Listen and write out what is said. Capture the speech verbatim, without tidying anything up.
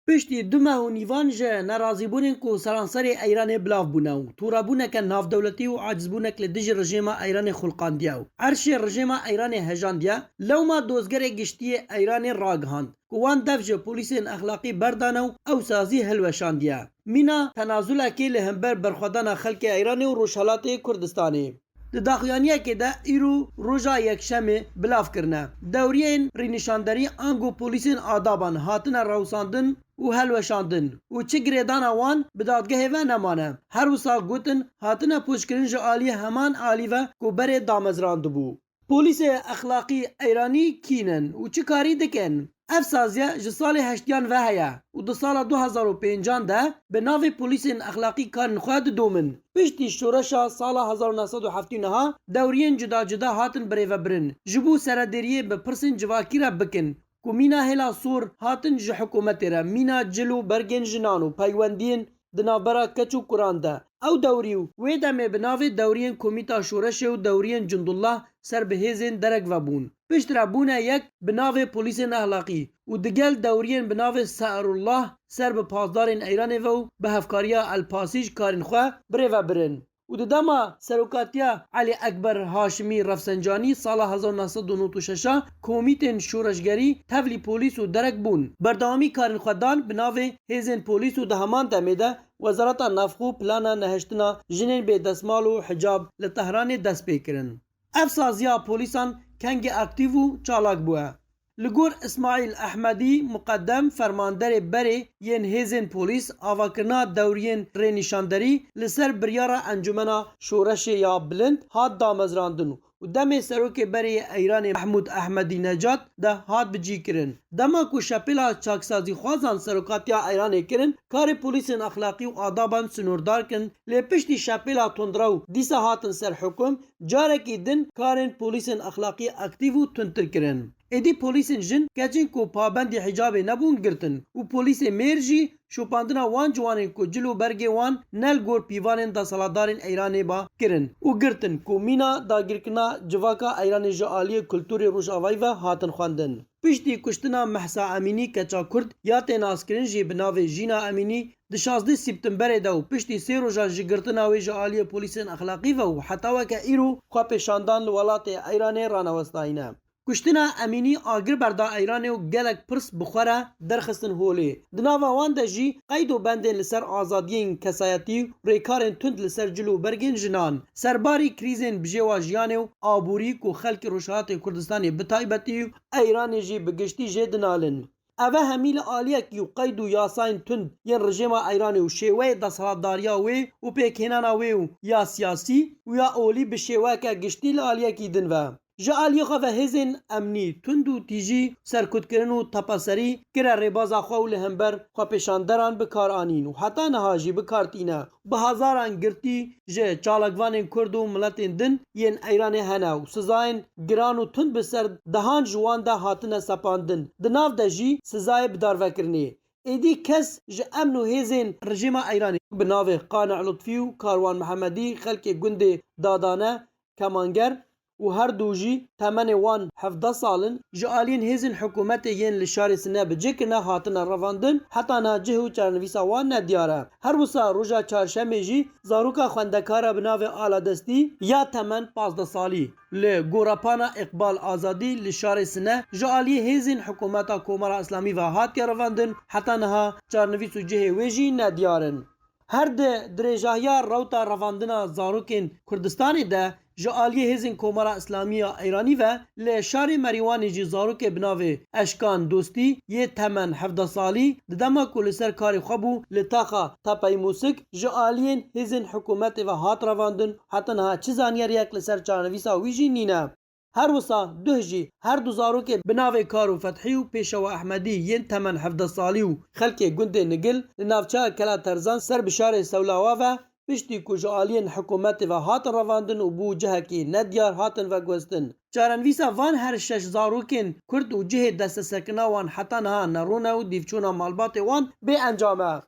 Piştî du meh û nîvan ji nerazîbûnên ku seranserê Eyranê bilav bûne û tûrebûneke navdewletî û acizbûnek li dijî rejêma Eyranê xulqandiye û erşê rejêma Eyranê hejandiye, lewma dozgerê giştî yê Eyranê ragihand ku wan dev ji polîsên exlaqî berdane û ew sazî hilweşandiye. Mîna tenazulekê li hember berxwedana xelkê Eyranê û Rojhelatê Kurdistanê. Di daxuyaniyekê de îro roja Yekşemê bilav kirine. Dewriyên rênîşanderî ango polîsên adaban hatine rewsandin û helweşandin û çi girêdana wan bi dadgehê ve nemane. Her wisa gotin hatine pûçkirin ji aliyê heman alî ve ku berê damezrandibû. Polîsê exlaqî Eyranî kî ne û çi karî dikin? Ev saziye ji salê heştiyan ve heye û di sala du hezar û pêncan de bi navê polîsên exlaqî karên xwe didomin. Piştî şoreşa sala hezar û neh sed û heftê û neh dewriyên cuda cuda hatin birêvebirin, ji bo seredêriyê bi pirsên civakî re bikin, ku mîna hêla sor hatin ji hikûmetê re, mîna cil û bergên jinan û peywendiyên di navbera keç û kuran de. Ew dewrî û wê demê bi navê dewriyên Komîta Şoreşê û dewriyên Cundullah ser bi hêzên derek ve bûn. Piştre bûne yek bi navê polîsên exlaqî û digel dewriyên bi navê Se'rullah ser bi pasdarên Eyranê ve û bi hevkariya El Pasîj karên xwe birêve birin. Û di dema serokatiya Elî Ekber Haşimî Refsencanî sala hezar neh sed û nod û şeş a komîtên şoreşgerî tevlî polîs û derek bûn. Berdewamî karên xwe dan bi navê hêzên polîs û di heman demê de Wezareta Navxwe plana nehiştina jinên bê desmal û hicab li Tehranê dest pê kirin. Ev saziya polîsan kengî aktîv û çalak bûye. Li gor Îsmaîl Ehmedî, muqedem fermanderê berê yên hêzên polîs, avakirina dewriyên rênîşanderî li ser biryara Encûmena Şoreşê ya Bilind hat damezrandin û demê serokê berê yê Eyranê Mehmûd Ehmedî Necat de hat bicîkirin. Dema ku şepêla çaksazîxwazan serokatiya Eyranê kirin, karê polîsên exlaqî û adaban sinordar kirin, lê piştî şepêla tundrew dîsa hatin ser hukum, carekî din karên polîsên exlaqî aktîv û tundtir kirin. Êdî polîsên jin, keçên ku pabendî hicabê nebûn, girtin û polîsê mêr jî şopandina wan ciwanên ku cil û bergê wan ne li gor pîvanên desthilatdarên Eyranê ba kirin û girtin ku mîna dagirkirina civaka Eyranê ji aliyê kulturê Rojavayî ve hatin xwendin. Piştî kuştina Mehsa Emînî keça Kurd ya tê naskirin jî bi navê Jîna Emînî di şazdeh Sîptimberê de û piştî sê rojan ji girtina wê ji aliyê polîsên exlaqî ve û heta weke îro xwepêşandan li welatê Eyranê ranewestayîne. Kuştina Emînî agir berda Eyranê û gelek pirs bi xwe re derxistin holê. Di nava wan de jî qeyd û bendên li ser azadiyên kesayetî û rêkarên tund li ser cil û bergên jinan, serbarî krîzên bijêwa jiyanê û aborî ku xelkê Rojhilatê Kurdistanê bi taybetî û Eyranê jî bi giştî jê dinalin. Eve hemî li aliyekî û qeyd û yasayên tund yên rejêma Eyranê û şêweyê desthilatdariya wê û pêkhênana wê û ya siyasî û ya olî bi şêweyeke giştî li aliyekî din ve. Ji aliyê xwe ve hêzên emnî tund û tîjî serkutkirin û tepeserî kire rêbaza xwe û li hember xwepêşanderan bi kar anîn û heta niha jî bi kar tîne. Bi hezaran girtî ji çalakvanên Kurd û miletên din yên Eyranê hene û sizayên giran û tund bi ser dehan ji wan de hatine sepandin. Di nav de jî sizayê bidarvekirinê. Êdî kes ji emn û hêzên rejîma Eyranê bi navê Qani'lutfî û Karwan Mihemedî, xelkê gundê Dadane, Kemanger, û her du jî temenê wan hevdeh sal in, ji aliyên hêzên hikûmetê yên li şarê Sine bi cih kirine hatine revandin, heta niha cih û çarenivîsa wan nediyar e. Her wisa roja çarşemê jî zaroka xwendekara bi navê Ala Destî ya temen pazdeh salî li Gorepana Îqbal Azadî li şarê Sine ji aliyê hêzên hikûmeta Komara Îslamî ve hatiye revandin, heta niha çarenivîs û cihê wê jî nediyar in. Her di dirêjahiya rewta revandina zarokên Kurdistanê de ji aliyê hêzên Komara Îslamî ya Îranî ve li şarê Merîwanê jî zarokê bi navê Eşkan Dostî yê temen hevdeh salî di dema ku li ser karê xwe bû li taxa Tepeyê Mûsik ji aliyên hêzên hikûmetê ve hat revandin, heta niha çi zanyariyek li ser çarenivîsa wî jî nîne. Her wisa duh jî her du zarokê bi navê Karo Fethî û Pêşewa Ehmedî yên temen hevdeh salî û xelkê gundê Nigil li navçeya Kela Terzan ser bi şarê Sewlawa ve piştî ku ji aliyên hikûmetê ve hatin revandin û bû cihekî nediyar hatin veguhestin. Çarenivîsa van her şeş zarokên Kurd û cihê desteserkirina wan heta niha nerûne û dîvçûna malbatê wan bê encam e.